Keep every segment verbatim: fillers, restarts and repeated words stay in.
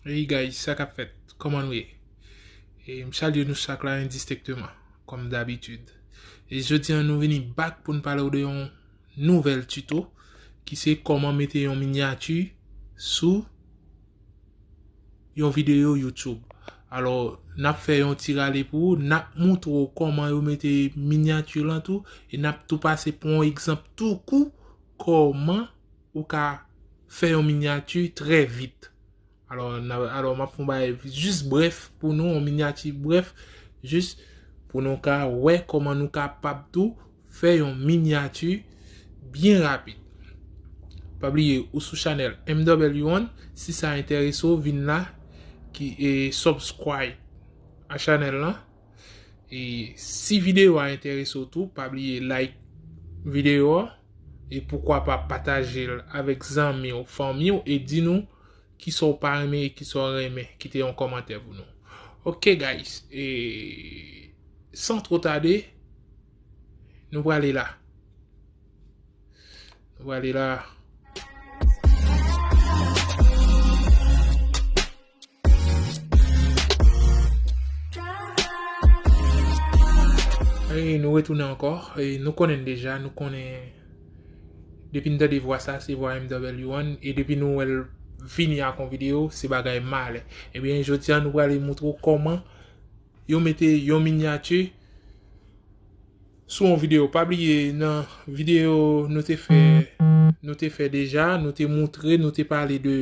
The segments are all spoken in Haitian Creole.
Hey guys, sa k ap fèt? Kòman nou ye? E m salye nou chak la endistenkteman, kòm dabitid. E jodi a nou vini back pou n pale w de yon nouvèl tuto ki se kòman mete yon minyati sou yon videyo YouTube. Alò, n ap fè yon ti rale pou ou, n ap montre w kòman yo mete minyati lan tou, e n ap tou pase pou yon egzanp tou kou kòman ou ka fè yon minyati trè vit. Alò, n a, alò, m ap fè yon bagay jis brèf pou nou, yon minyati brèf, jis pou nou ka wè kòman nou kapab tou fè yon minyati byen rapid. Pa bliye, ou sou chanèl M W one, si sa enterese w, vin la, ki, e, subscribe a chanèl lan. E si videyo a enterese w tou, pa bliye like videyo a, e poukwa pa pataje l avèk zanmi w, fanmi w, e di nou kisa w pa renmen e kisa w renmen. Kite yon kòmantè pou nou. Ok guys, e san twò tade, nou prale la. Nou prale la. E nou retounen ankò. E nou konnen l deja, nou konnen depi n tande vwa sa, se vwa M W one. E depi nou wè l vini ak yon videyo, se bagay malè. Ebyen, jodi a nou prale montre w kòman yo mete yon minyati sou yon videyo. Pa bliye, nan videyo nou te fè, nou te fè deja, nou te montre, nou te pale de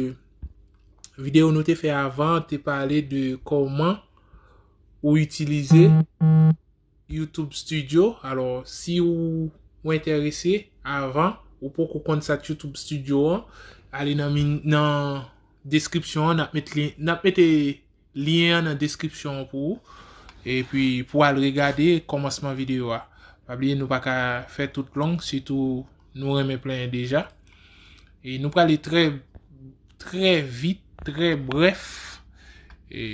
videyo nou te fè avan, te pale de kòman ou itilize YouTube Studio. Alò, si ou, ou enterese, avan, ou poko konn sa k YouTube Studio an, ale nan, nan deskripsyon an, n ap met li, n ap mete lyen an nan deskripsyon an pou ou. Epi, pou al regade kòmansman videyo a. Pa bliye, nou pa ka fè tout long, sitou nou renmen plenyen deja. E nou prale trè, trè vit, trè brèf. E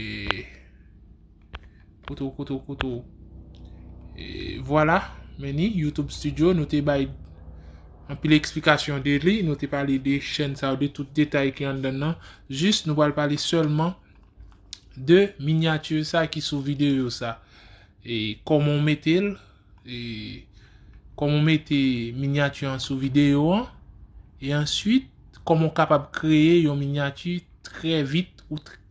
kote w, kote w, kote w. E vwala, men ni YouTube Studio, nou te bay anpil eksplikasyon de li, nou te pale de chèn sa yo, de tout detay ki anndan nan. Jis, nou pral pale sèlman de minyati sa ki sou videyo sa. E kòman w mete l, e kòman w mete minyati an sou videyo an, e answit, kòman w kapab kreye yon minyati trè vit, ou tr-,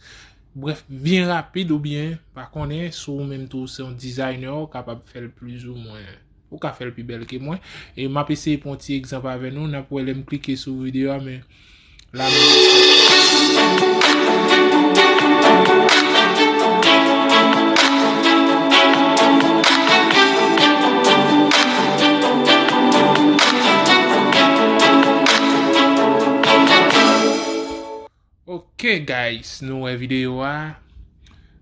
brèf, byen rapid, oubyen, pa konnen, si w menm tou se yon dizayner, ou kapab fè l plizoumwen. Ou ka fè l pi bèl ke mwen. E m ap eseye pran yon ti egzanp avè nou. N ap wè lè m klike sou videyo a, men la menm. Ok, guys, nou wè videyo a.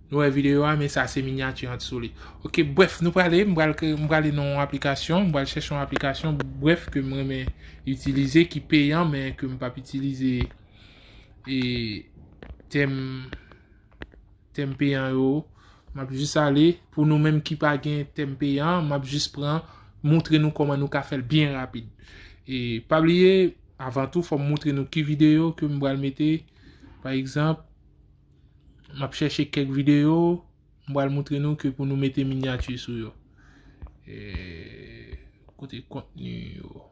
Nou wè videyo a, men sa se minyati an sou li. Ok, brèf, nou prale, m pral kre-, m prale nan yon aplikasyon, m pral chèche yon aplikasyon, brèf, ke m renmen itilize, ki peyan, men ke m p ap itilize, e, tèm, tèm peyan yo. M ap jis ale, pou nou menm ki pa gen tèm peyan, m ap jis pran, montre nou kòman nou ka fè l byen rapid. E pa bliye, avan tou, fò m montre nou ki videyo ke m pral mete. Pa egzanp, m ap chèche kèk videyo, m pral montre nou ke pou nou mete minyati sou yo. E, kote kontni yo?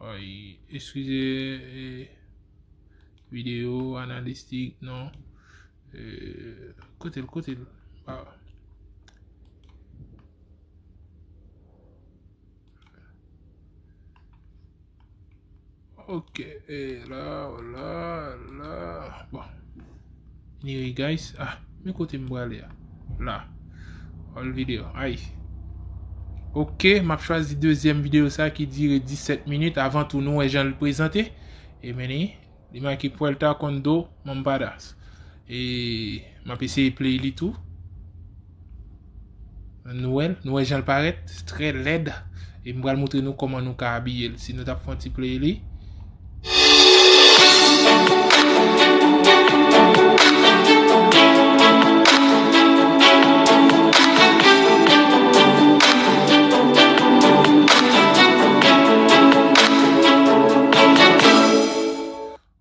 Ay, eskize, e, videyo analistik, non. E, kote l, kote l? Ah. Ok, e la, la, la. Bon. Anyway, guys. Ah, men kote m prale a? La. All video. Ay. Ok, m ap chwazi dezyèm videyo sa ki dire disèt minit. Avan tou, nou wè jan l prezante. E men li, li make Puerta con dos mamparas. E m ap eseye play li tou. Nou wè l, nou wè jan l parèt, trè lèd. E m pral montre nou kòman nou ka abiye l. Si nou t ap fè yon ti play li.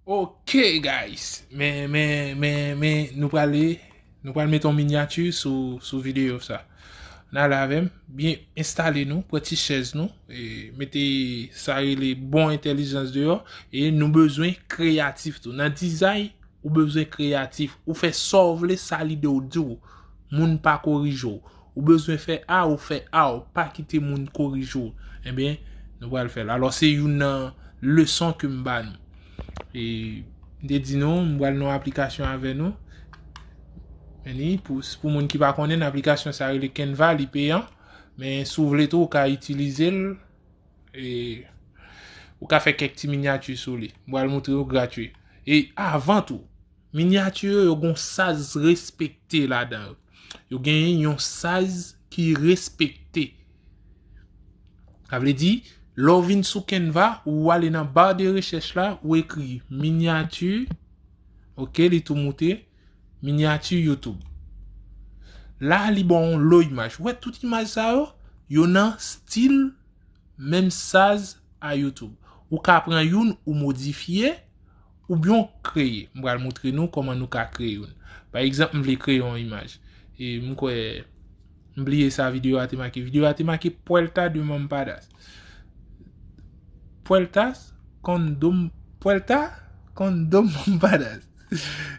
Ok, guys, Men, men, men, men, nou prale, nou pral mete yon minyati sou, sou videyo sa. N ale avè m, byen enstale nou, pran ti chèz nou, e mete sa rele bon entèlijans deyò, e nou bezwen kreyatif tou. Nan dizay, ou bezwen kreyatif, ou fè sa w vle, sa lide w di w. Moun pa korije w. Ou bezwen fè A, ou fè A, ou pa kite moun korije w. Ebyen, nou pral fè l. Alò, se youn nan leson ke m ba nou. E m te di nou, m pral nan aplikasyon avè nou. Men li, pou, pou moun ki pa konnen, aplikasyon sa rele Canva, li peyan. Men si w vle tou, ou ka itilize l. E ou ka fè kèk ti minyati sou li. M pral montre w gratwi. E avan tou, minyati yo, yo gon saz respekte ladan yo. Yo genyen yon saz ki respekte. Sa vle di, lè w vin sou Canva, ou ale nan ba de rechèch la, ou ekri minyati, ok, li tou moute, minyati YouTube. La, li ba w yon lo imaj. Ou wè tout imaj sa yo, yo nan stil menm saz a YouTube. Ou ka pran youn ou modifye, oubyen w kreye. M pral montre nou kòman nou ka kreye youn. Pa egzanp, m vle kreye yon imaj. E m kwè, m bliye sa videyo a te make. Videyo a te make Puerta de Mampadas. Puertas con dom-, Puerta con dos Mampadas.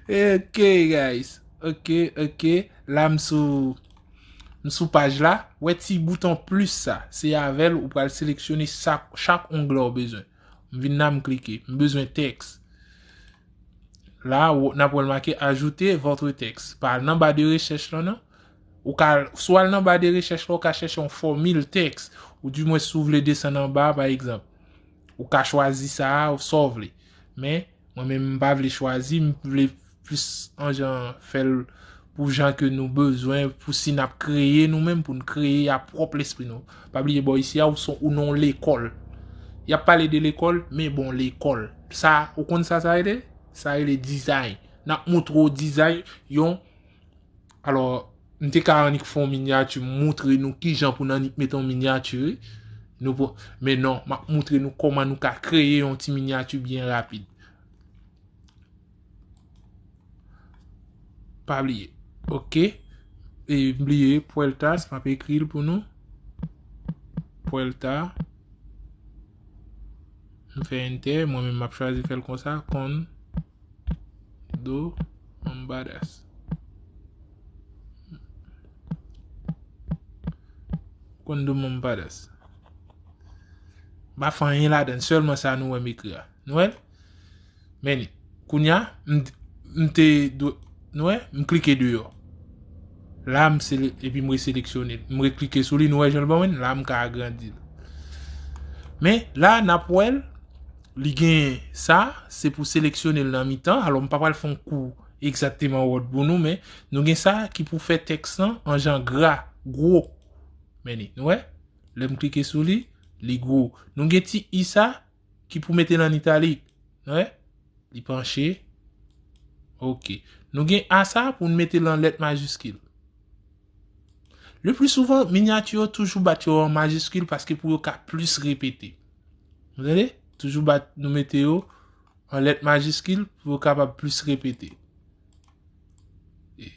Ok, guys. Ok, ok. La, m sou, m sou paj la. Wè ti bouton plis sa. Se avè l ou pral seleksyone chak, chak onglè w bezwen. M vin la, m klike. M bezwen tèks. La, w-, n ap wè l make ajouter votre texte. Pa al nan ba de rechèch lan, non. Ou ka, si w al nan ba de rechèch la, ou ka chèche yon fòmil tèks. Ou di mwen si w vle desann anba, pa egzanp. Ou ka chwazi sa a, sa w vle. Men, mwen menm, m pa vle chwazi, m vle plis an jan fè l pou jan ke nou bezwen, pou si n ap kreye nou menm, pou n kreye a pwòp lespri nou. Pa bliye bò isi a, ou son, ou nan yon lekòl. Y ap pale de lekòl, men bon, lekòl. Sa, ou konn sa sa rele? Sa rele dizay. N ap montre w dizay yon, alò, m te ka annik fè yon minyati, montre nou kijan pou n annik mete yon minyati, wi. Nou pou, men non, m ap montre nou kòman nou ka kreye yon ti minyati byen rapid. Pa bliye. Ok. E bliye, Puertas, m ap ekri l pou nou. Puerta. M fè enter, mwen menm m ap chwazi fè l konsa, con dos Mampadas. Con dos Mampadas. M pa fè anyen ladan, sèlman sa nou wè m ekri a. Nou wè l? Men li. Kounye a, m, m te dwe, nou wè, m klike deyò. La, m sele-, epi m reseleksyone l. M reklike sou li, nou wè jan l ban mwen? La, m ka agrandi l. Men, la, n ap wè l, li gen sa, se pou seleksyone l nan mitan. Alò, m pa pral fè yon kou egzakteman Word pou nou, men nou gen sa ki pou fè tèks lan an jan gra, gwo. Men li, nou wè? Lè m klike sou li, li gwo. Nou gen ti i sa ki pou mete l an italik. Nou wè? Li panche. Ok. Nou gen a sa pou n mete l an lèt majiskil. Le pli souvan, minyati yo toujou bat yo an majiskil paske pou yo ka plis repete. Ou tande? Toujou bat, nou mete yo an lèt majiskil pou yo kapab plis repete. E,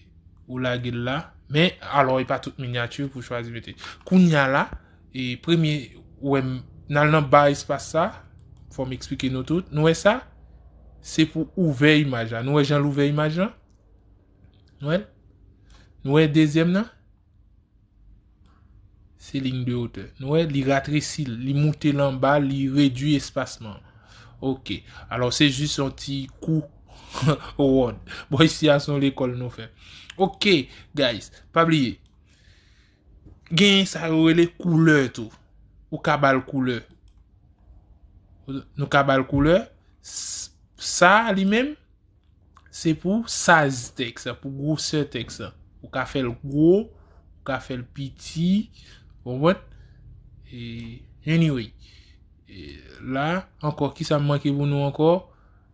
ou lage l la. Men, alò, e pa tout minyati pou chwazi mete. Kounye a la, e premye, ou wè m, n al nan ba espas sa, fò m eksplike nou tout. Nou wè sa? Se pou ouvè imaj la. Nou wè jan l ouvè imaj la? Nou wè l? Nou wè dezyèm nan? Se ligne de hauteur. Nou wè, li ratresi l, li moute l anba, li redui espasman. Ok. Alò, se jis yon ti kou Word. Bon, isi a se yon lekòl nou fè. Ok, guys, pa bliye. Gen sa yo rele koulè tou. Ou ka ba l koulè. Nou ka ba l koulè. S-, sa li menm, se pou size tèks la, pou gwosè tèks la. Ou ka fè l gwo, ou ka fè l piti, ou konprann? E, anyway. E, la, ankò, kisa m manke pou nou ankò?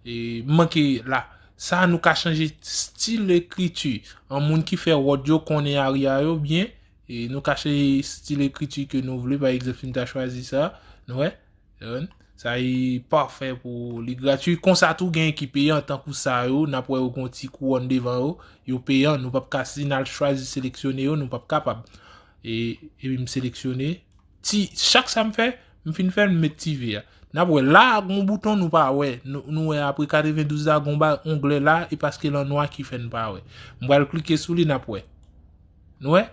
E, m manke la. Sa, nou ka chanje stil ekriti. An moun ki fè Word yo konnen area yo byen. E, nou ka chanje stil ekriti ke nou vle. Pa egzanp, si m ta chwazi sa, nou wè? Ou konprann? Sa e pafè pou li gratui. Konsa tou gen ki peyan tankou sa yo, n ap wè yo gon ti kouwòn devan yo, yo peyan, nou p ap ka si n al chwazi seleksyone yo, nou p ap kapab. E, epi m seleksyone. Ti, chak sa m fè, m fin fè l, m met ti V a. N ap wè la, gon bouton nou pa wè. Nou, nou wè apre katrevendouz la, gon ba onglè la, e paske l an nwa ki fè n pa wè. M pral klike sou li, n ap wè. Nou wè?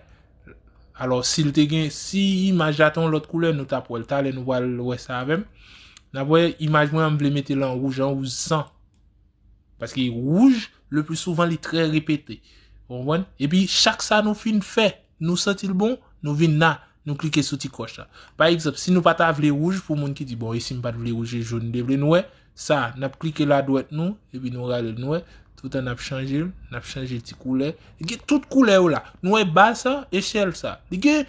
Alò, si l te gen, si imaj la te yon lòt koulè, nou t ap wè l. Talè nou pral wè sa avè m. N ap wè imaj mwen an, m vle mete l an wouj, an wouj san. Paske wouj, le pli souvan, li trè repete. Ou konprann? Epi, chak sa nou fin fè, nou santi l bon, nou vin la, nou klike sou ti kòch la. Pa egzanp, si nou pa ta vle wouj, pou moun ki di, bon, e si m pa t vle wouj, e jòn m te vle, nou wè, sa, n ap klike la dwèt nou, epi nou rale l, nou wè, toutan n ap chanje l, n ap chanje ti koulè. Li gen tout koulè yo la. Nou wè ba sa, echèl sa. Li gen,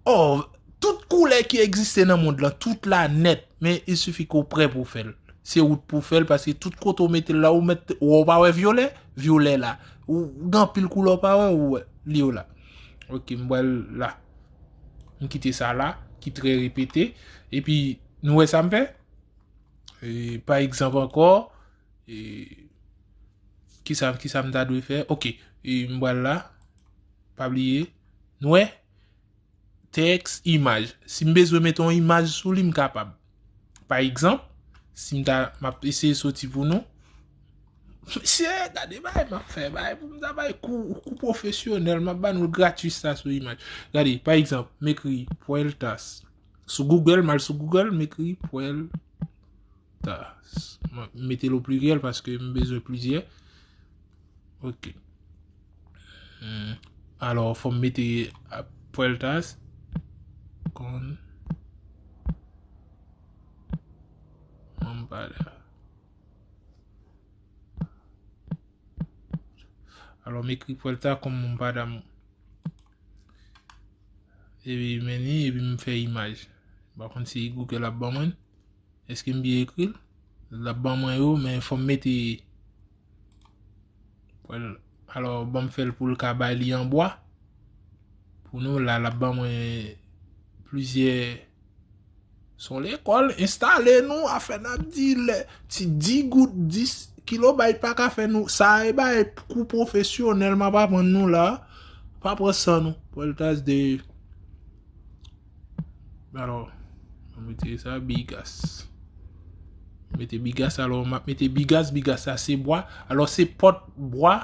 oh, tout koulè ki egziste nan mond lan, tout la nèt. Men, il suffit ke w prè pou w fè l. Se ou pou w fè l, paske tout kote w mete l la, ou mèt, ou pa wè vyolè? Vyolè la. Ou, ou gen anpil koulè w pa wè, ou wè, li yo la. Ok, m pral la. M kite sa la, ki trè repete. Epi, nou wè sa m fè? E, pa egzanp ankò, e, kisa, kisa m ta dwe fè? Ok, e, m pral la. Pa bliye. Nou wè? Tèks, imaj. Si m bezwen mete yon imaj sou li, m kapab. Pa egzanp, si m ta, m ap eseye soti pou nou. Mesye, gade bagay m ap fè, bagay pou m ta bay kou, kou pwofesyonèl, m ap ba nou l gratis sa sou imaj. Gade, pa egzanp, m ekri Puertas. Sou Google, m al sou Google, m ekri Puertas. M mete l o pliryèl paske m bezwen plizyè. Ok. Hmm. Alò, fò m mete a, Puertas con Mompada. Alò, m ekri Puertas con Mompada. Epi, men li, epi m fè imaj. M pa konn si Google ap ban mwen. Èske m byen ekri l? L ap ban mwen yo, men fò m mete, alò, ban m fè l pou l ka bay li an bwa. Pou nou, la, l ap ban mwen plizyè, se yon lekòl, enstale nou, afè n ap di, lè, ti dis goud, dis kilobayt pa ka fè nou, sa e bay kou pwofesyonèl m ap aprann nou la, pa pran san nou, Puertas de Alò, m retire sa, bigas. Mete bigas, alò, m ap mete bigas, bigas sa se bwa. Alò, se pòt bwa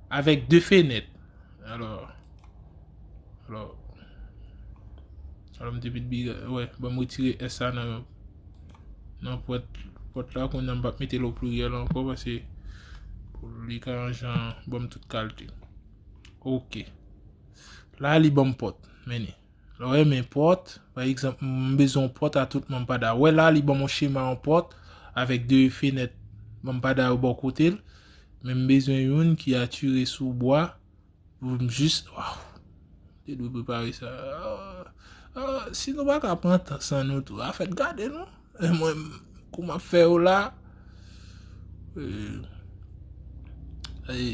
avèk de fenèt. Alò, alò, alò, m te met bigas, wè, ban m retire S sa nan, nan pòt, pòt la, kounye a m p ap mete l o pliryèl ankò, paske pou li ka yon jan, ban m tout kalte. Ok. La, li ban m pòt, men li. Lè w renmen pòt, pa egzanp, m bezwen yon pòt a tout manpada. Wè la, li ban m yon chema yon pòt avèk de fenèt manpada yo bò kote l. Men m bezwen youn ki atire sou bwa pou m jis, waw, te dwe prepare sa. Ah, ah, si nou pa ka pran tan san nou tou, afèt gade nou. E mwen, kou m ap fè yo la, e, e,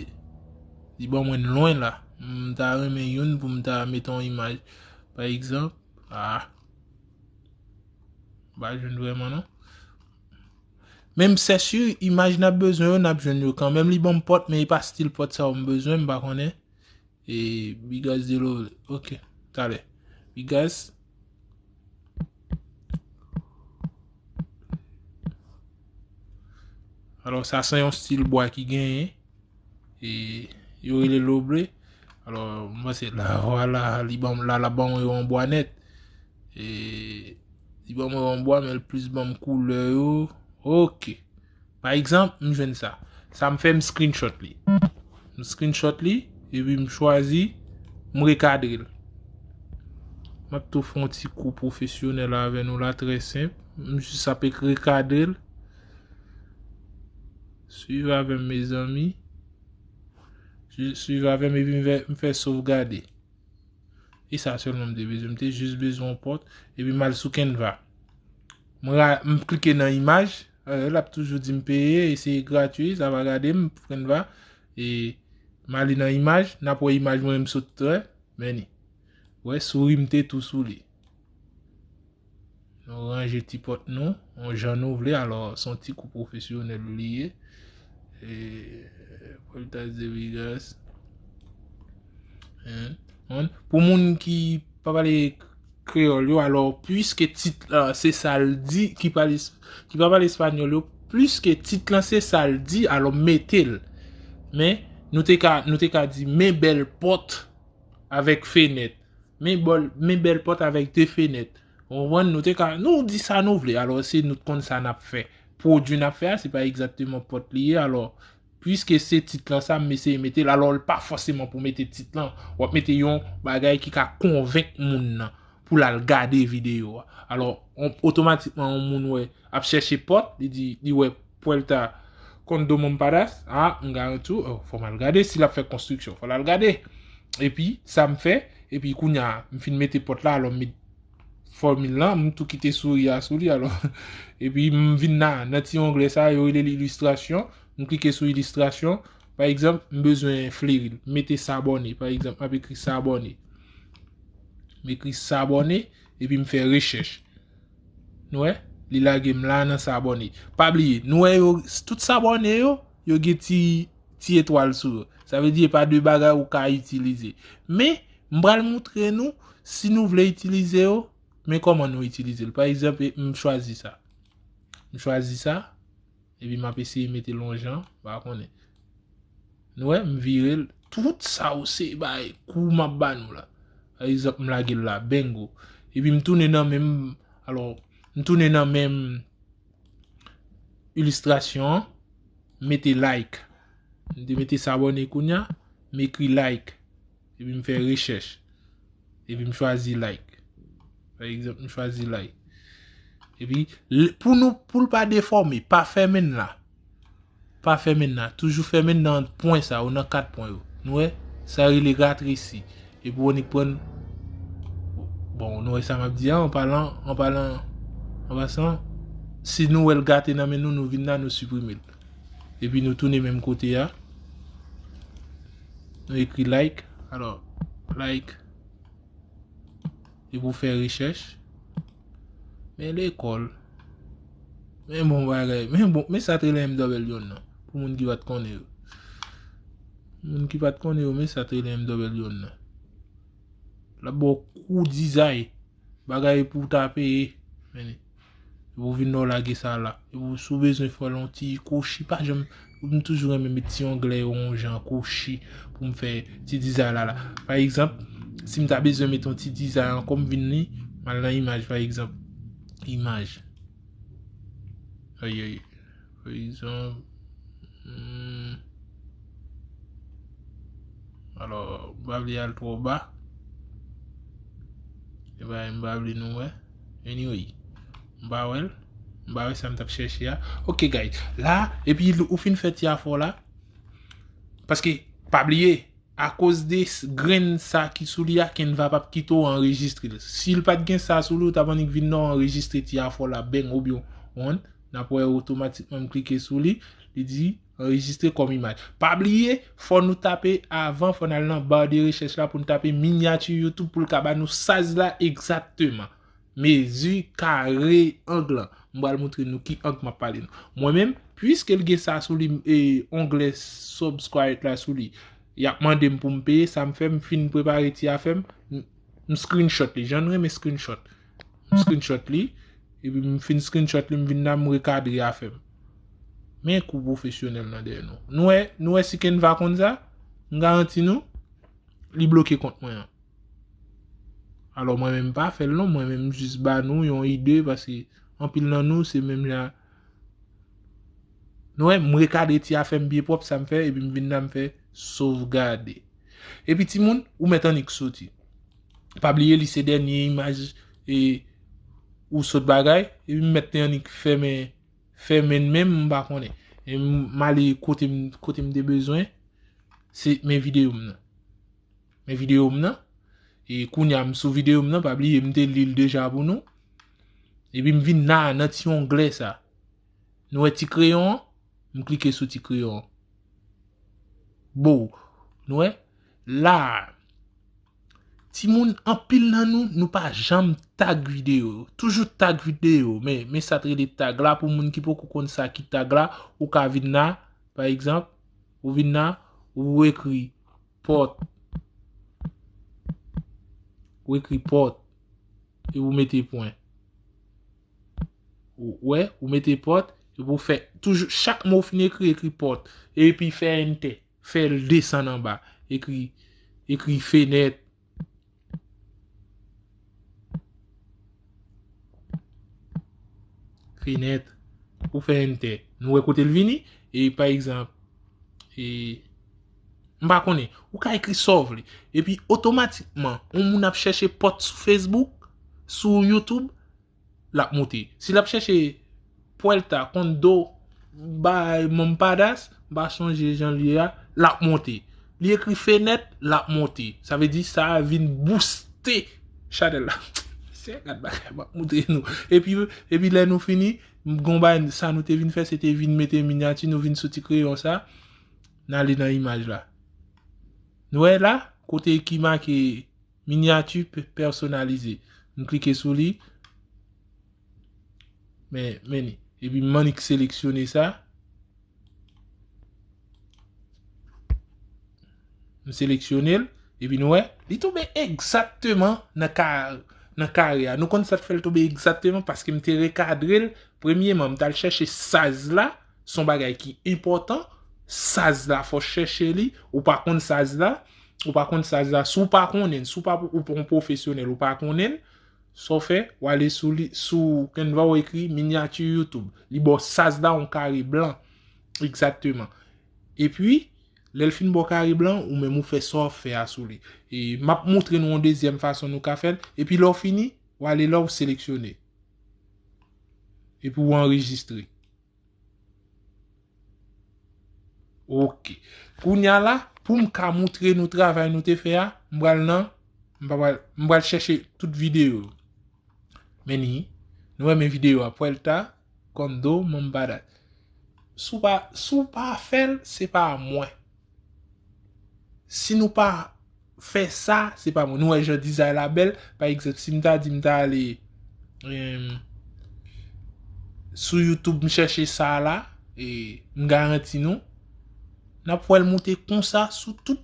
li ban mwen lwen la. M ta renmen youn pou m ta mete yon imaj. Pa egzanp, ah, m pa jwenn vrèman non. Men m sèsi, imaj n ap bezwen yo, n ap jwenn yo kanmenm. Li ban m pòt, men e pa stil pòt sa yo m bezwen, m pa konnen. E, bigas de lo, ok, talè. Bigas. Alò, sa se yon stil bwa ki genyen. E, yo rele loble. Alò, m panse la, vwala, li ban m, la, l ap ban mwen yo an bwa nèt. E, li ban mwen yo an bwa, men l plis ban m koulè yo. Ok. Pa egzanp, m jwenn sa. Sa m fè, m screenshot li. M screenshot li, epi m chwazi, m rekadre l. M ap tou fè yon ti kou pwofesyonèl avè nou la, trè senp. M jis ap ek rekadre l. Swiv avè m, mezanmi. Swi-, swiv avè m, epi m fè, m fè sovgade. E sa sèlman m te bezwen. M te jis bezwen yon pòt. Epi m al sou Canva. Mwen ra-, m klike nan imaj. Eh, l ap toujou di m peye, e se gratui, sa va gade m, Canva. E m ale nan imaj, n ap wè imaj mwen, m sot trè, men ni. Wè, souri m te tou sou li. Nou ranje ti pòt nou, yon jan nou vle, alò, se yon ti kou pwofesyonèl li ye. E, Puertas de Vigas. Hein? Pou moun ki pa pale kreyòl yo, alò, piske tit la, se sa l di, ki pale, ki pa pale espanyòl yo, piske tit lan se sa l di, alò, mete l. Men, nou te ka, nou te ka di, men bèl pòt avèk fenèt. Men bèl, men bèl pòt avèk de fenèt. Ou konprann? Nou te ka, nou di sa nou vle, alò, se nou t konn sa n ap fè. Pwodui n ap fè a, se pa egzakteman pòt li ye, alò, piske se tit lan sa, m eseye mete l, alò, l pa fòseman pou mete tit lan. W ap mete yon bagay ki ka konvenk moun nan pou l al gade videyo a. Alò, on, otomatikman, yon moun wè, ap chèche pòt, li di, li wè Puerta Condomompadas, a, m garanti w, oh, fò m al gade, si l ap fè konstriksyon, fò l al gade. Epi, sa m fè, epi kounye a, m fin mete pòt la, alò, m met fòmil lan, m tou kite souri a sou li, alò. Epi, m vin la, nan ti onglè sa, yo rele l ilistrasyon, m klike sou ilistrasyon, pa egzanp, m bezwen fleri l, m mete sabòne, pa egzanp, m ap ekri sabòne. M ekri sabòne, epi m fè rechèch. Nou wè? Li lage m la nan sabòne. Pa bliye, nou wè yo, tout sabòne yo, yo gen ti, ti etwal sou yo. Sa vle di, e pa de bagay ou ka itilize. Men, m pral moutre nou, si nou vle itilize yo, men kòman nou itilize l. Pa egzanp, e, m chwazi sa. M chwazi sa, epi m ap eseye mete l yon jan, m pa konnen. Nou wè, m vire l, tout sa yo se bay kou m ap ba nou la. Pa egzanp, m lage l la, bengo. Epi m tounen nan menm, alò, m tounen nan menm ilistrasyon an, m mete like. M te mete sabòne kounye a, m ekri like. Epi m fè rechèch. Epi m chwazi like. Pa egzanp, m chwazi like. Epi, l-, pou nou, pou l pa defòme, pa fèmen l la. Pa fèmen l la. Toujou fèmen l nan pwen sa yo, nan kat pwen yo. Nou wè? Sa rele ratresi. Epi w annik pran. Bon, nou wè sa m ap di a, an palan, an palan, an pasan, si nou wè l gate nan men nou, nou vin la, nou siprime l. Epi nou tounen menm kote a. Nou ekri like. Alò, like. Epi w fè rechèch. Men lekòl. Men bon bagay. Men bon, men sa t rele M W nan. Pou moun ki pa t konnen yo. Moun ki pa t konnen yo, men sa t rele M W nan. L ap ba w kou dizay. Bagay pou w ta peye. Men, epi w vin la w lage sa la. Epi w, si w bezwen fè l yon ti kwochi, pa janm, m toujou renmen met ti onglè yo yon jan kwochi pou m fè ti dizay la la. Pa egzanp, si m ta bezwen met yon ti dizay ankò, m vin li, m al nan imaj, pa egzanp. Imaj. Ayayay. Pa egzanp, hmm. Alò, m pa vle al twò ba. E pa, m pa vle nou wè. Anyway, m pa wè l. M pa wè sa m t ap chèche a. Ok, guys. La, epi ou fin fè ti afò la. Paske, pa bliye, akoz de s-, grenn sa ki sou li a, Canva p ap kite w anrejistre l. Si l pa t gen sa sou li, ou t ap annik vin nan anrejistre ti afò la, bang, oubyen on, n ap wè otomatikman m klike sou li, li di anrejistre kòm imaj. Pa bliye, fò nou tape avan, fò n al nan ba de rechèch la pou n tape minyati YouTube pou l ka ba nou size la egzakteman. Mezi kare ang lan. M pral montre nou ki ang m ap pale nou. Mwen menm, piske l gen sa sou li, e, onglè subscribe la sou li, y ap mande m pou m peye, sa m fè, m fin prepare ti afè m, m, m screenshot li. Jan n renmen screenshot. M screenshot li, epi m fin screenshot li, m vin la, m rekadre afè m. Men kou pwofesyonèl nan dèyè nou. Nou wè, nou wè si Canva konn sa? M garanti nou, li bloke kont mwen an. Alò, mwen menm m pa fè l non, mwen menm m jis ba nou yon ide, paske anpil nan nou, se menm jan. Nou wè, m rekadre ti afè m byen pwòp, sa m fè, epi m vin la, m fè sovgade. Epi timoun, ou mèt annik soti. Pa bliye, li se dènye imaj, e, ou sot bagay, epi m mèt te annik fèmen, fèmen l menm, m pa konnen. E m, m ale kote m, kote m te bezwen, se men videyo m nan. Men videyo m nan. E kounye a m sou videyo m nan, pa bliye m te li l deja pou nou. Epi m vin la nan ti onglè sa. Nou wè ti kreyon an? M klike sou ti kreyon an. Bow. Nou wè? La. Timoun, anpil nan nou, nou pa janm tag videyo. Toujou tag videyo. Men, men sa t rele tag la, pou moun ki poko konn sa ki tag la, ou ka vin la, pa egzanp, ou vin la, ou ekri pòt. Ou ekri pòt. E ou mete pwen. Ou wè, ou mete pòt, epi ou fè, toujou, chak mo ou fin ekri, ekri pòt. Epi fè enter, fè l desann anba. Ekri, ekri fenèt. Fenèt. Ou fè enter. Nou wè kote l vini? E pa egzanp, e, m pa konnen. Ou ka ekri sa w vle. Epi otomatikman, yon moun ap chèche pòt sou Facebook, sou YouTube, l ap monte. Si l ap chèche Puerta, Condo, bay Manm Padas, m pa sonje jan l ye a, l ap monte. Li ekri fenèt, l ap monte. Sa vle di sa a vin booste chanèl la. Se gad bagay m ap montre nou. Epi, epi lè nou fini, m gon bagay sa nou te vin fè, se te vin mete minyati, nou vin sou ti kreyon sa, n ale nan imaj la. Nou wè la, kote ki make minyati pe-, pèsonalize. M klike sou li. Men, men li. Epi m annik seleksyone sa. M seleksyone l. Epi nou wè, li tonbe egzakteman nan ka, nan kare a. Nou konn sa k fè l tonbe egzakteman? Paske m te rekadre l. Premyeman, m t al chèche size la. Se yon bagay ki enpòtan. Size la, fò w chèche li. Ou pa konn size la. Ou pa konn size la. Si w pa konnen l, si w pa, ou pa yon pwofesyonèl, ou pa konnen l, sa w fè, w ale sou li, sou Canva, w ekri minyati YouTube. Li ba w size la, yon kare blan. Egzakteman. Epi, lè l fin ba w kare blan, ou menm ou fè sa w fè a sou li. E m ap montre nou yon dezyèm fason nou ka fè l. Epi lè w fini, w ale la, w seleksyone. Epi w anrejistre. Ok. Kounye a la, pou m ka montre nou travay nou te fè a, m pral nan, m pa pral, m pral chèche tout videyo. Men ni, nou wè men videyo a, Puerta, Condo, Manm Padas. Si w pa, si w pa fè l, se pa mwen. Si nou pa fè sa, se pa mwen. Nou wè jan dizay la bèl. Pa egzanp, si m ta di m ta ale, em, sou YouTube, m chèche sa la, e m garanti nou, n ap wè l moute konsa sou tout,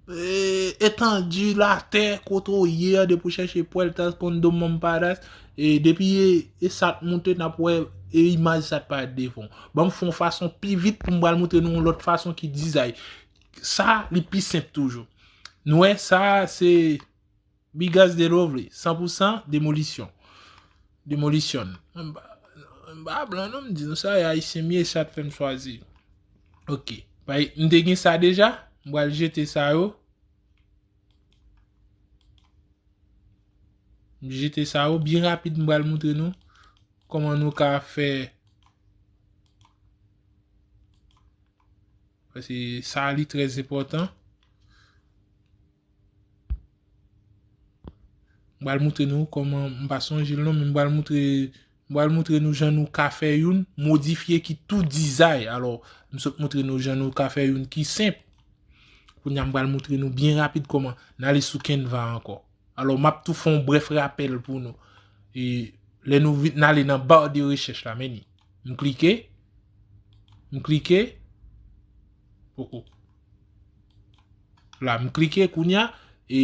e, etandi latè kote w ye a, depi w chèche Puerta, Condo, Manm Padas, e depi e, e sa t moute, n ap wè, e imaj sa t parèt devan w. Ban m fè yon fason pi vit pou m pral montre nou yon lòt fason ki dizay. Sa, li pi senp toujou. Nou wè, sa, se Bigas de Lovely, san pou san demolisyon. Demolisyon. M pa, m pa blan non, m di nou sa, e ayisyen m ye, sa t fè m chwazi. Ok. Bay, m te gen sa deja, m pral jete sa yo. M jete sa yo, byen rapid, m pral montre nou kòman nou ka fè. Paske sa li trè enpòtan. M pral montre nou kòman, m pa sonje l non, men m pral montre, m pral montre nou jan nou ka fè youn, modifye ki tou dizay. Alò, m sot montre nou jan nou ka fè youn ki senp. Kounye a m pral montre nou byen rapid kòman. N ale sou Canva ankò. Alò, m ap tou fè yon brèf rapèl pou nou. E lè nou vin, n ale nan ba de rechèch la, men ni. M klike. M klike. Oh, oh. La, m klike kounye a, e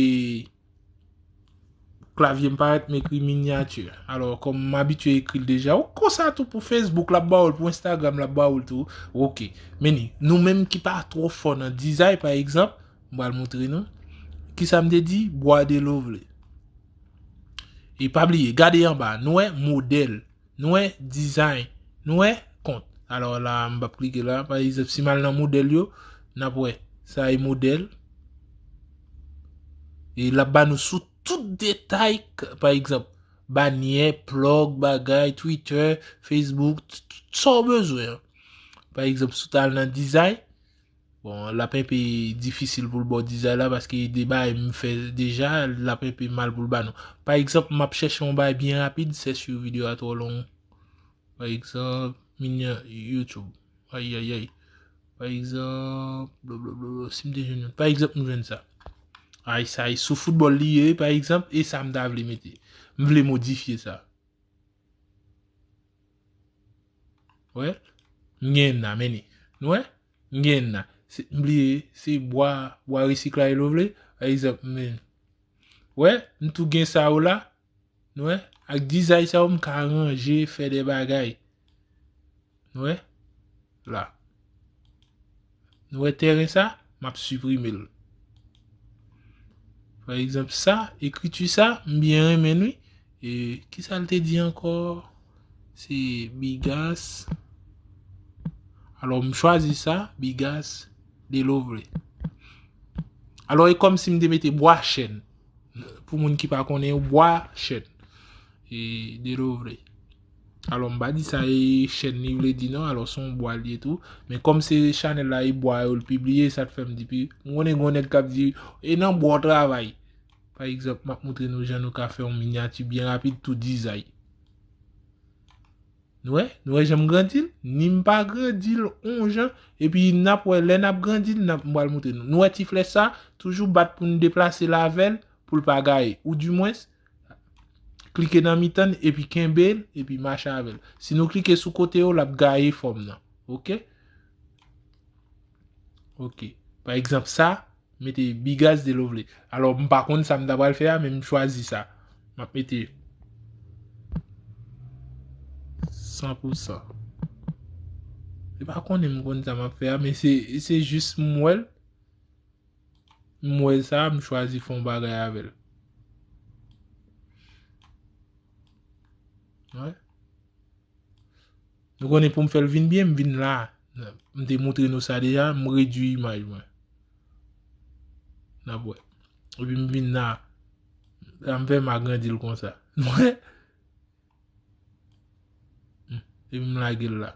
klavye m parèt, m ekri minyati. Alò, kòm m abitye ekri l deja, ou konsa tou pou Facebook, l ap ba w l, pou Instagram, l ap ba w l tou. Ok. Men ni, nou menm ki pa twò fò nan dizay, pa egzanp, m pral montre nou. Kisa m te di? Bwa de Lovely. E pa bliye, gade anba, nou wè modèl, nou wè dizay, nou wè kont. Alò la, m p ap klike la. Pa egzanp, si m al nan modèl yo, n ap wè. Sa e modèl. E l ap ba nou sou tout detay, k-, pa egzanp, banyè, plòg, bagay, Twitter, Facebook, t-, t-, sa w bezwen an. Pa egzanp, si w ta al nan dizay, bon, l ap enpe difisil pou l ba w dizay la, paske de bagay m fè deja, l ap enpe mal pou l ba nou. Pa egzanp, m ap chèche yon bagay byen rapid, sèch yo videyo a twò long. Pa egzanp, minya YouTube. Ayayay. Pa egzanp, blablabla, si m te jwenn youn. Pa egzanp, m jwenn sa. Ay, sa e sou foutbòl li ye, pa egzanp, e sa m ta vle mete. M vle modifye sa. Wè? M gen nan, men li. Nou wè? M gen nan. Se, m bliye, se bwa, bwa resiklay lo vle. Pa egzanp, men. Wè? M tou gen sa yo la. Nou wè? Ak dizay sa yo, m ka ranje, fè de bagay. Nou wè? La. Nou wè teren sa? M ap siprime l. Pa egzanp, sa, ekriti sa, m byen renmen l, wi. E, kisa l te di ankò? Se Bigas. Alò, m chwazi sa, Bigas, Delovre. Alò, e kòmsi m te mete bwa chèn. Pou moun ki pa konnen, bwa chèn. E, Delovre. Alò, m pa di sa e chèn li vle di non, alò, se yon bwa li ye tou. Men kòm se chanèl la e bwa yo l pibliye, sa t fè m di pi. M konnen gon nèg k ap di, e nan bwa w travay. Pa egzanp, m ap montre nou jan nou ka fè yon minyati byen rapid, tou dizay. Nou wè? Nou wè jan m grandi l? Ni m pa grandi l on jan, epi n ap wè, lè n ap grandi l, n ap, m pral montre nou. Nou wè ti flèch sa, toujou bat pou n deplase l avè l, pou l pa gaye. Oudimwens, klike nan mitan l, epi kenbe l, epi mache avè l. Si nou klike sou kote yo, l ap gaye fòm nan. Oke? Oke. Pa egzanp, sa, mete Bigas Delovle. Alò, m pa konn sa m ta pral fè a, men m chwazi sa. M ap mete san pou san. Se pa konnen m konn sa m ap fè a, men se, se jis m wè l. M wè sa, m chwazi fè yon bagay avè l. Wè. Nou konnen pou m fè l vin byen, m vin la. M te montre nou sa deja, m redui imaj mwen. N ap wè. Epi m vin la. Sa m fè, m agrandi l konsa. Nou wè? Hmm. Epi m lage l la.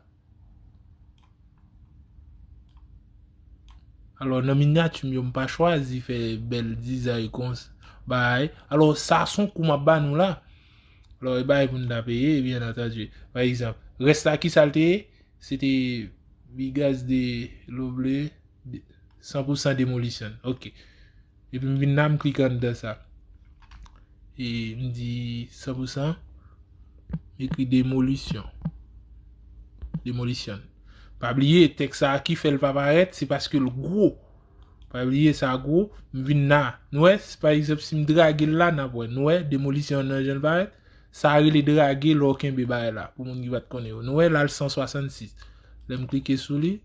Alò, nan minyati m yo, m pa chwazi fè bèl dizay konsa. Bagay. Alò, sa se yon kou m ap ba nou la. Alò, e bagay pou n ta peye, byen antandi. Pa egzanp, rès la, ki sa l te ye? Se te Bigas Delovle, de, san pou san Demolition. Oke. Epi m vin la, m klike anndan sa. E m di san pou san, m ekri Demolition. Demolition. Pa bliye, tèks sa a ki fè l pa parèt, se paske l gwo. Pa bliye sa gwo, m vin la. Nou wè, si pa egzanp, si m drage l la, n ap wè. Nou wè, Demolition nan jan l parèt. Sa rele drage lè w kenbe bagay la, pou moun ki pa t konnen yo. Nou wè, l al san swasannsis. Lè m klike sou li.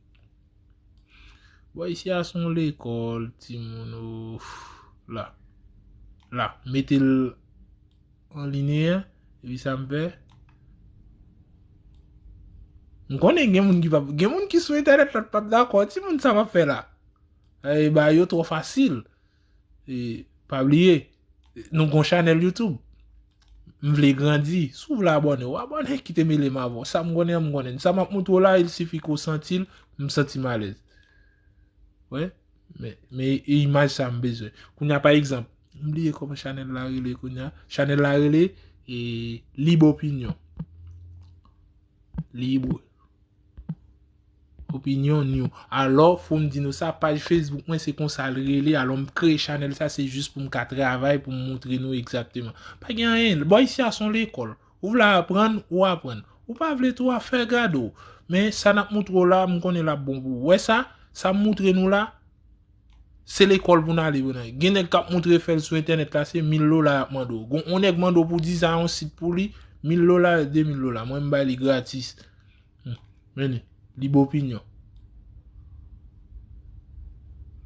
Bon, isi a se yon lekòl, timoun, o, la. La, mete l an linye, epi sa m fè. M konnen gen moun ki pa, gen moun ki sou entènèt la, p ap dakò. Timoun, sa m ap fè la. E, ba yo twò fasil. E, pa bliye, nou gon chanèl YouTube. M vle grandi. Si w vle abòne, w abòne, kite mele m avè w. Sa m konnen, m konnen. Sa m ap montre w la, il sifi ke w santi l, m santi m alèz. Wè? Men, men e imaj sa m bezwen. Kounye a, pa egzanp, m bliye kòman chanèl la rele kounye a. Chanèl la rele, e, Lib Opinyon. Lib Opinyon New. Alò, fò m di nou sa, paj Facebook mwen, se konsa l rele. Alò, m kreye chanèl sa, se jis pou m ka travay, pou m montre nou egzakteman. Pa gen anyen. Bò isi a se yon lekòl. Ou vle aprann, ou aprann. Ou pa vle tou, afè gade w. Men sa n ap montre w la, m konnen l ap bon pou ou. Wè sa? Sa m montre nou la, se lekòl pou n ale, pou n ale. Gen nèg k ap montre fè l sou entènèt la, se mil dola y ap mande w. Gon yon nèg mande w pou dizay yon sit pou li, mil dola, de mil dola. Mwen, m bay li gratis. Hmm. Men li, Lib Opinyon.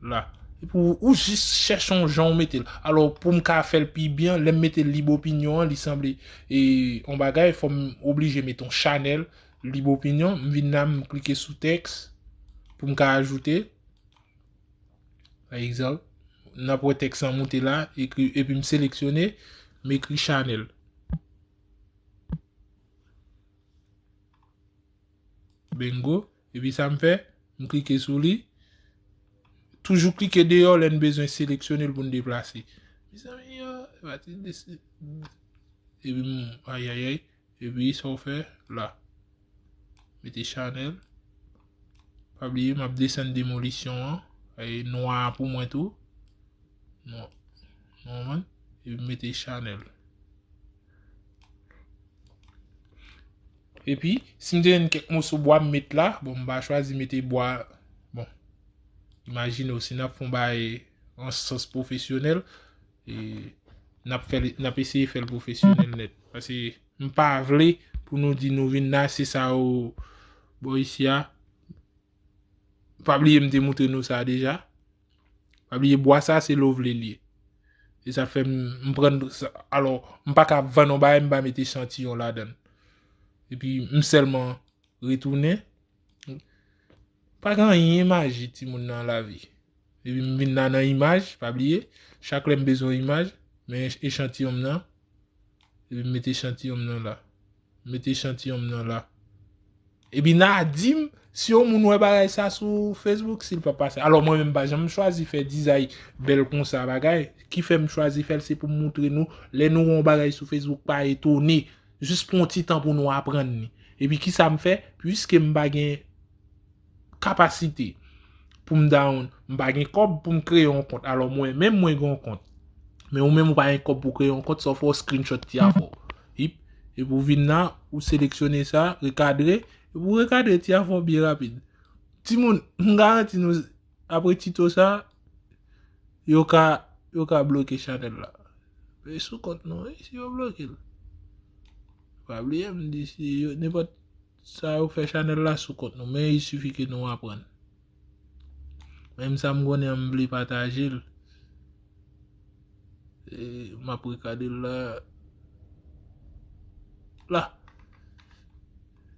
La. Epi ou, ou jis chèche yon jan ou mete l. Alò, pou m ka fè l pi byen, lè m mete Lib Opinyon an, li sanble, e, yon bagay, fò m oblije mete yon chanèl, Lib Opinyon. M vin la, m klike sou tèks pou m ka ajoute. Pa egzanp, n ap wè tèks lan moute la, ekri, epi m seleksyone, m ekri chanèl. Bingo. Epi sa m fè, m klike sou li. Toujou klike deyò lè n bezwen seleksyone l pou n deplase. Mezanmi, yo, e pa ti desi-, epi m, ayayay. Epi sa w fè la. Mete chanèl. Pa bliye, m ap desann Demolisyon an. E nwa a pou mwen tou. Non. Ou konprann? Epi m mete chanèl. Epi, si m te jwenn kèk moso bwa m met la, bon, m pa chwazi mete bwa, bon, imajine w, si n ap fè yon bagay an sans pwofesyonèl, e, n ap fè l, n ap eseye fè l pwofesyonèl nèt. Paske m pa vle pou nou di nou vin la, se sa yo bò isi a. Pa bliye m te moutre nou sa deja. Pa bliye bwa sa se lovely l ye. E sa fè m, m pran sa. Alò, m pa ka vann yon bagay, m pa mete echantiyon ladan l. Epi m sèlman retounen. Pa gen anyen majik timoun nan lavi. Epi m vin la nan imaj, pa bliye. Chak lè m bezwen imaj, men echantiyon m nan. Epi m mete echantiyon m nan la. M mete echantiyon m nan la. Epi n a di m si yon moun wè bagay sa sou Facebook, si l pa pase. Alò, mwen menm, m pa janm chwazi fè dizay bèl konsa bagay. Ki fè m chwazi fè l, se pou m moutre nou, lè nou wè yon bagay sou Facebook, pa etone. Jis pran yon ti tan pou nou aprann li. Epi ki sa m fè? Piske m pa gen kapasite pou m down, m pa gen kòb pou m kreye yon kont. Alò, mwen menm, mwen gen yon kont. Men ou menm, ou pa gen kòb pou kreye yon kont, sa w fè, w screenshot ti afè w. Yip. Epi w vin la, ou seleksyone sa, rekadre, epi w rekadre ti afè w byen rapid. Timoun, m garanti nou, apre tito sa, yo ka, yo ka bloke chanèl la. E sou kont nou, wi, si yo bloke l. Pa bliye, m di si yo, nenpòt sa yo fè chanèl la sou kont nou, men il suffit ke nou aprann. Menm sa m konnen an, m vle pataje l. E, m ap rekadre l la. La.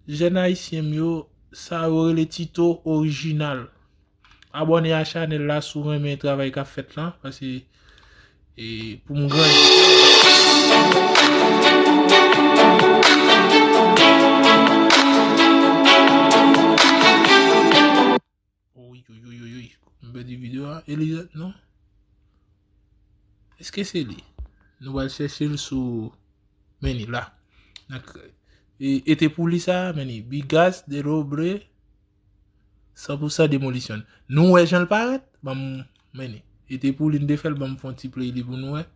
Jèn ayisyen m yo, sa yo rele tito orijinal. Abòne a chanèl la si w renmen travay k ap fèt lan, paske, e, pou m grandi. Oy, oy, oy, oy, oy. M pèdi videyo a. Elizat, non? Èske se li? Nou pral chèche l sou, men li la. Nan k-, e, e te pou li sa, men li. Bigaz, Delobre, san pou san demolisyon. Nou wè jan l parèt? Ban m, men li. E te pou li n te fè l, ban m fè yon ti play li pou nou wè.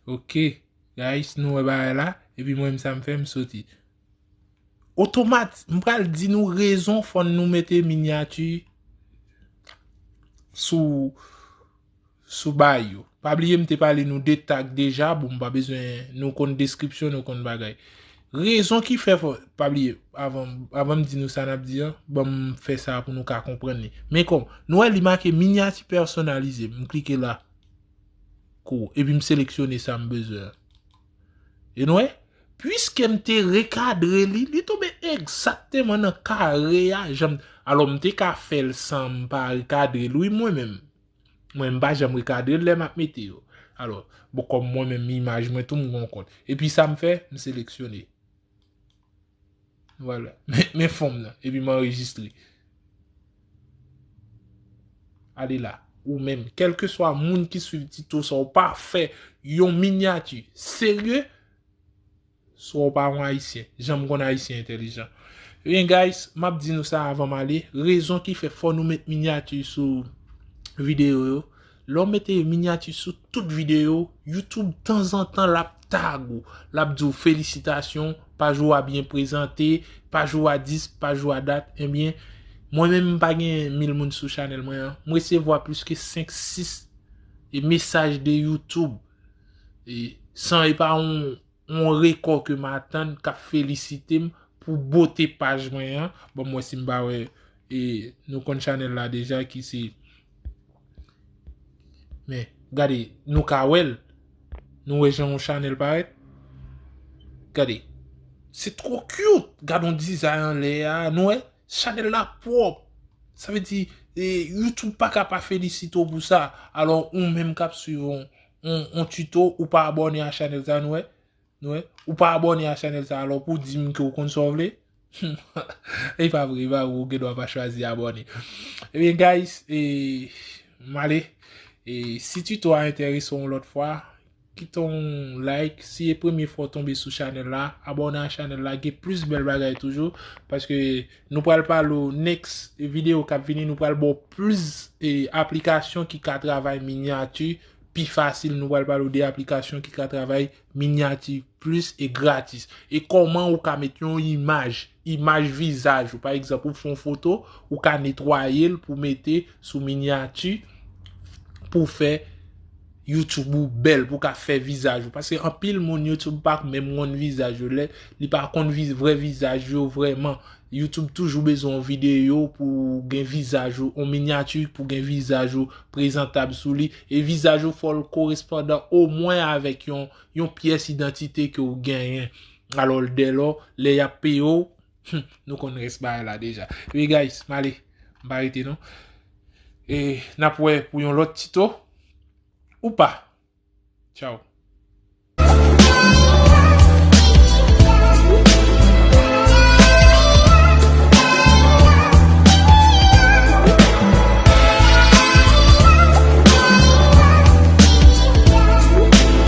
Ok, guys, nou wè bagay la, epi mwen menm sa m fè, m soti. Otomat, m pral di nou rezon fò nou mete minyati sou, sou bay yo. Pa bliye m te pale nou de tag deja, bon, m pa bezwen, nou konn deskripsyon, nou konn bagay. Rezon ki fè fò, pa bliye, avan, avan m di nou sa n ap di an, ban m fè sa pou nou ka konprann li. Men kòm, nou wè li make minyati pèsonalize, m klike la. Kou, epi m seleksyone sa m bezwen an. E nou wè, piske m te rekadre li, li tonbe egzakteman nan kare a, jan m, alò m te ka fè l san m pa rekadre l, wi, mwen menm. Mwen, m pa janm rekadre l lè m ap mete yo. Alò, bon, kòm mwen menm, imaj mwen tou, m gen yon kont. Epi sa m fè, m seleksyone. Vwala. Men, men fon m nan. Epi m anrejistre. Ale la. Ou menm, kèlkeswa moun ki swiv tito sa, w pa fè yon minyati serye, swa w pa yon Ayisyen. Jan m konn Ayisyen entèlijan. Ebyen, guys, m ap di nou sa avan m ale. Rezon ki fè fò nou met minyati sou videyo yo. Lè w mete minyati sou tout videyo, YouTube tanzantan l ap tag ou, l ap di w felisitasyon, paj ou a byen prezante, paj ou a dis, paj ou a dat. Ebyen, mwen menm m pa gen mil moun sou chanèl mwen an. M resevwa plis ke senk, sis e mesaj de YouTube. E san e pa yon yon rekò ke m atann k ap felisite m pou bote paj mwen an. Ban m wè si m pa wè, e, nou konn chanèl la deja ki se, men, gade, nou ka wè l. Nou wè jan yon chanèl parèt? Gade. Se twò cute. Gade yon dizay anlè a. Nou wè? Chanèl la pwòp. Sa vle di, e, YouTube pa ka pa felisite w pou sa. Alò, ou menm k ap swiv yon, yon, yon tito, ou pa abòne a chanèl sa, nou wè? Nou wè? Ou pa abòne a chanèl sa, alò pou di m ke w konn sa w vle? E pa vre, e pa vre, ou gen dwa pa chwazi abòne. Ebyen, guys, e, m ale. E, si tuto a enterese w yon lòt fwa, kite yon like. Si e premye fwa w tonbe sou chanèl la, abòne a chanèl la, gen plis bèl bagay toujou. Paske nou pral pale w next videyo k ap vini, nou pral ba w plis e, aplikasyon ki ka travay minyati pi fasil. Nou pral pale w de aplikasyon ki ka travay minyati plis e gratis. E kòman ou ka met yon imaj, imaj vizaj ou. Pa egzanp, ou fè yon foto, ou ka netwaye l pou mete sou minyati pou fè YouTube ou bèl, pou ka fè vizaj ou. Paske anpil moun YouTube pa menm konn vizaj yo. Lè li pa konn vi- vrè vizaj yo vrèman. YouTube toujou bezwen yon videyo pou gen vizaj ou, yon minyati pou gen vizaj ou prezantab sou li. E vizaj ou fò l korespondan omwen avèk yon, yon pyès idantite ke w genyen. Alò, dèlò, lè y ap peye w, hmm, nou konn rès bagay la deja. Wi, guys, m ale. M pa rete non. E n ap wè pou yon lòt tito. Ou pa. Tchao.